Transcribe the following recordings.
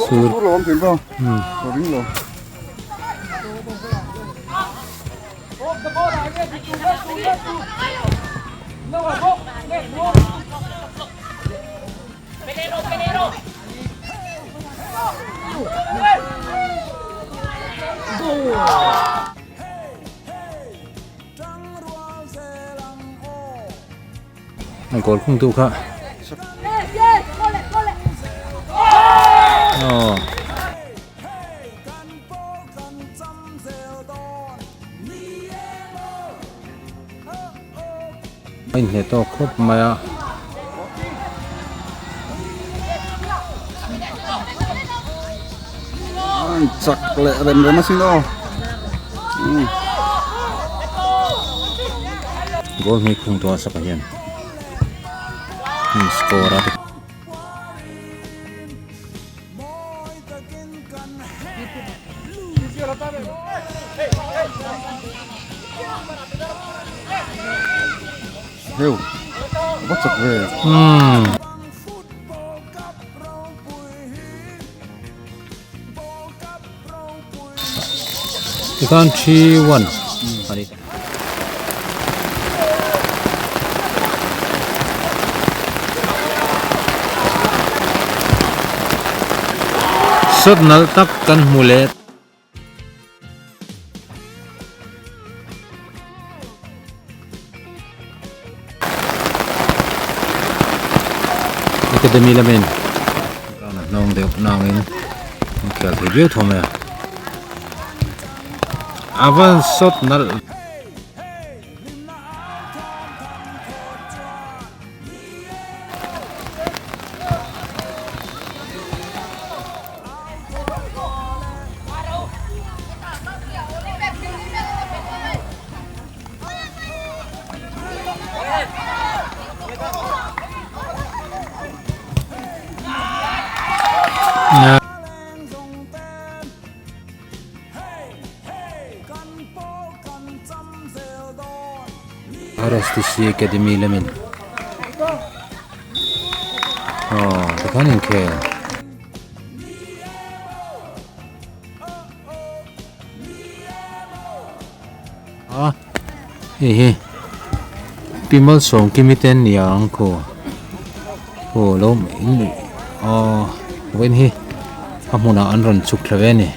Sur Goal khung tu kha aw a inhneh tawk khawp mai a. Chak leh rem rem asin aw. Goal hmui khung tawh a saka hian score a. Heu va chak ve. Umm. Tikhan 3-1 a ni. Shot nalh tak kan hmu leh. Academy lamin ground a hnawng deuh nangin an khel thei viau thawm e. A van shot nalh. RSTC Academy lamin aw tikhan inkhel. A hei hi pi Malsawmkimi te an ni ang khaw aw lo in aw vawiin hi a hmunah an rawn chhuk thla ve a ni.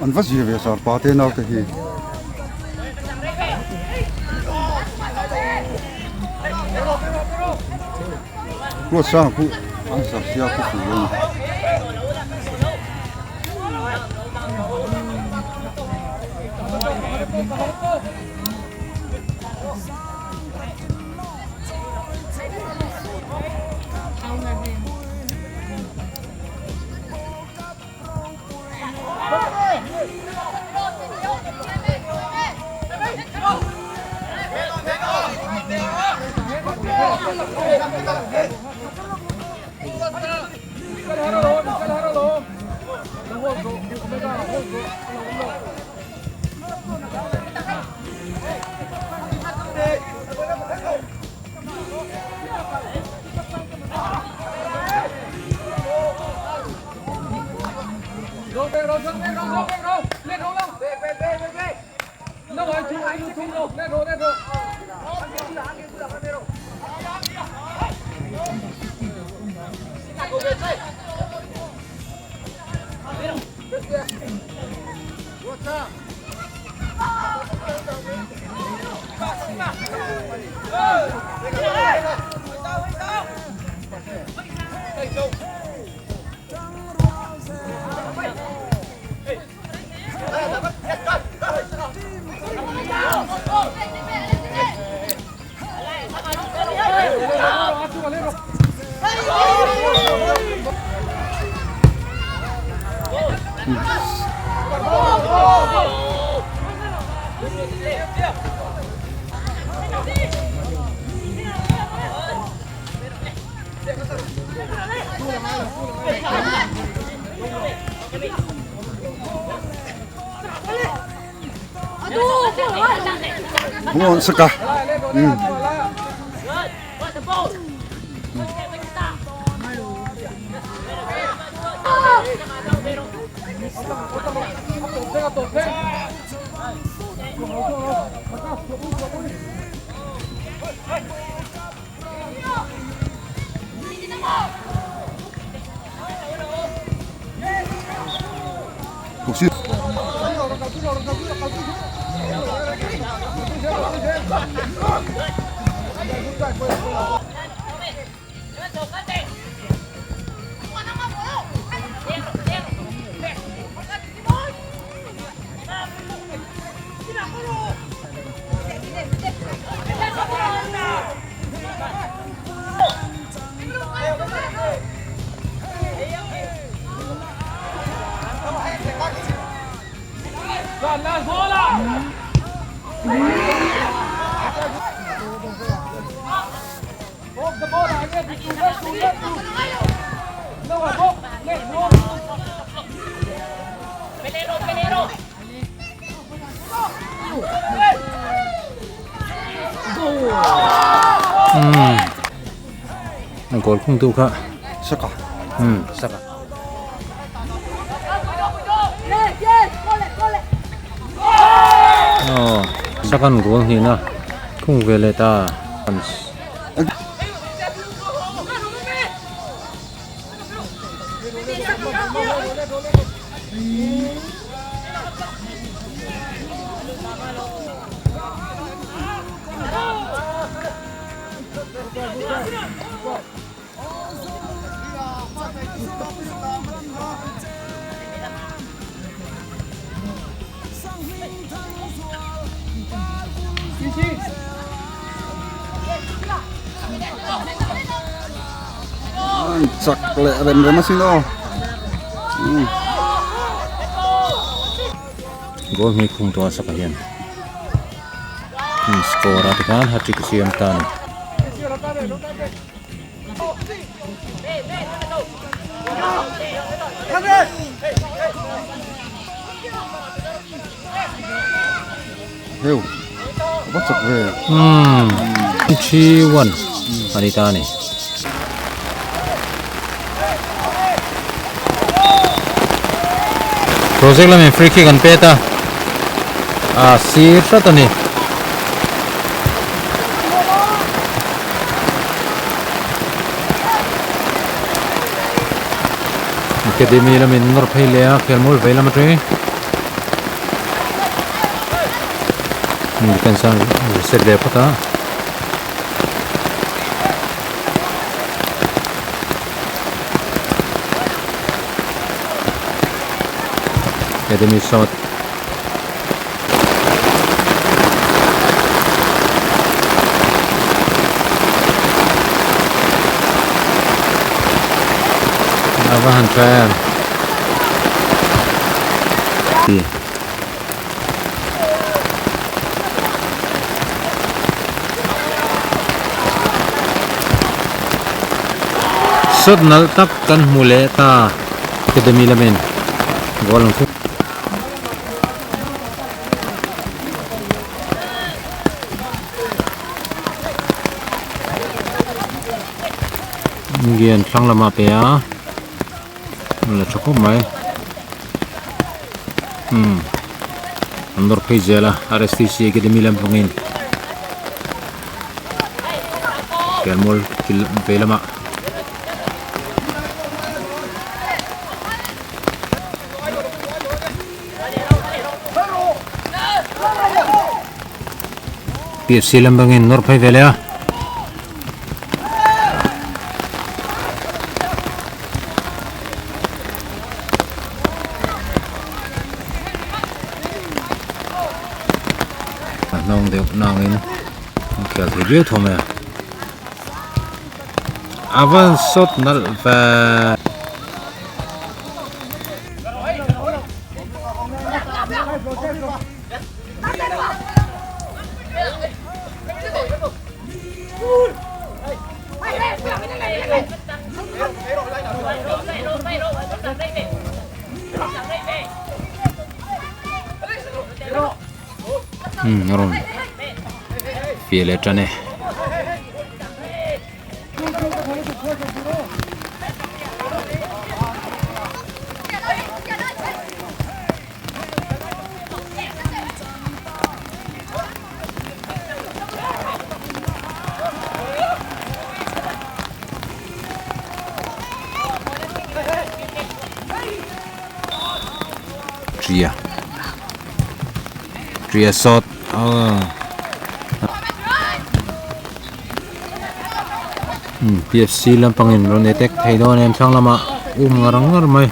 An va zir ve sar pa te nau te hi. Ruat sang khu an sar sia khu fu lo. Hmuh saka. Umm goal khung tu kha saka umm saka aw sakan goal hnihna khung ve leh ta. Chak leh rem rem asin aw. Goal hmui khung tawh a saka hian score a tikhan hat-trick a siam ta a ni. Heu va chak ve. Umm 3-1 a ni ta a ni. Project lamin free kick an pet a, a sir hrat a ni. Academy lamin nawr phei leh a khelmual vei lam atangin defense a reset ve phawt a. Academy shot. A va han tha em. Shot nalh tak kan hmu leh ta Academy lamin goal an khung. Ngian thlang lamah pe a la tha khawp mai umm an nawr phei zel a R_S_T_C academy lampangin pianmual kil vei lamah. P_F_C lampangin nawr phei ve leh a. A hnawng deuh nangin an khel thei viau thawm e. A van sawt nalh ve. fiah leh tan e. Tria Tria sawt aw umm PFC lampangin rawn attack thei dawn em thlang lamah um ngar ngar mai.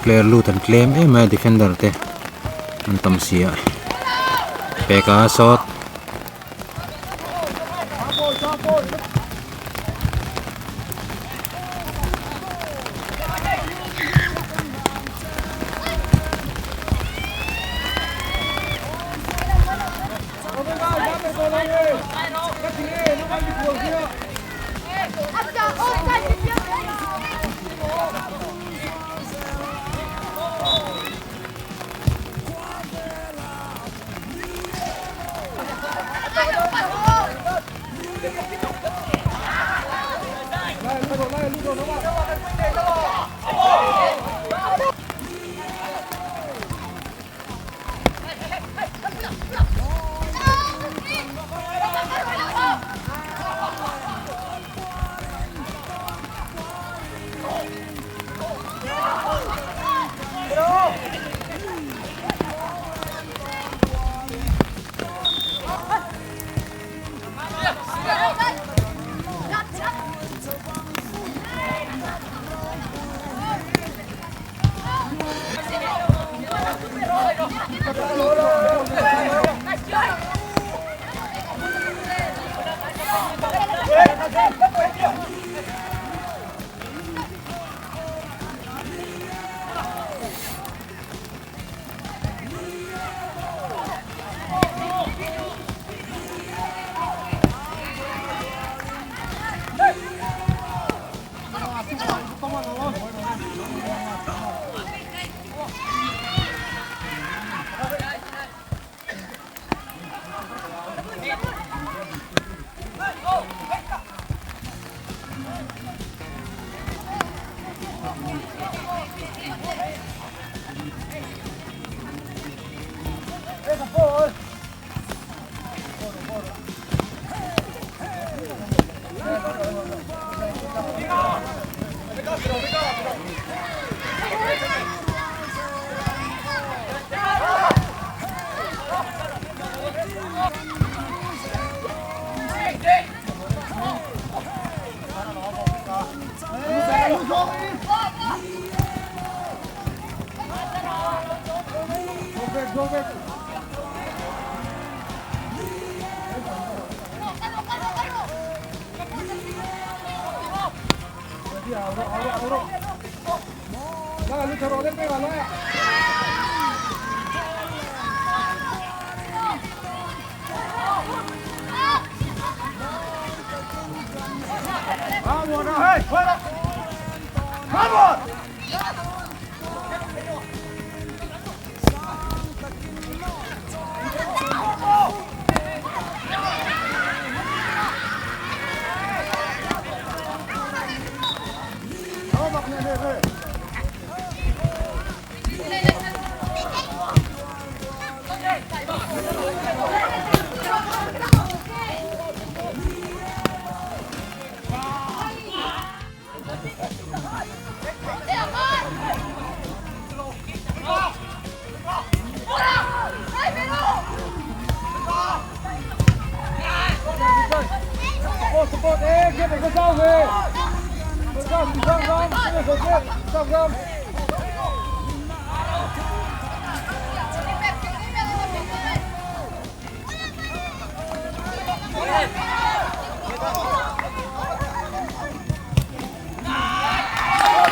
Player lut an tlem em mai a defender te an tam si a peka sawt.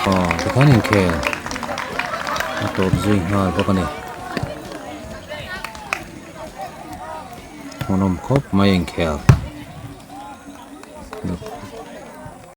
Aw tikhan inkhel a tawp zui nghal bawk a ni. Hmuhnawm khawp mai inkhel.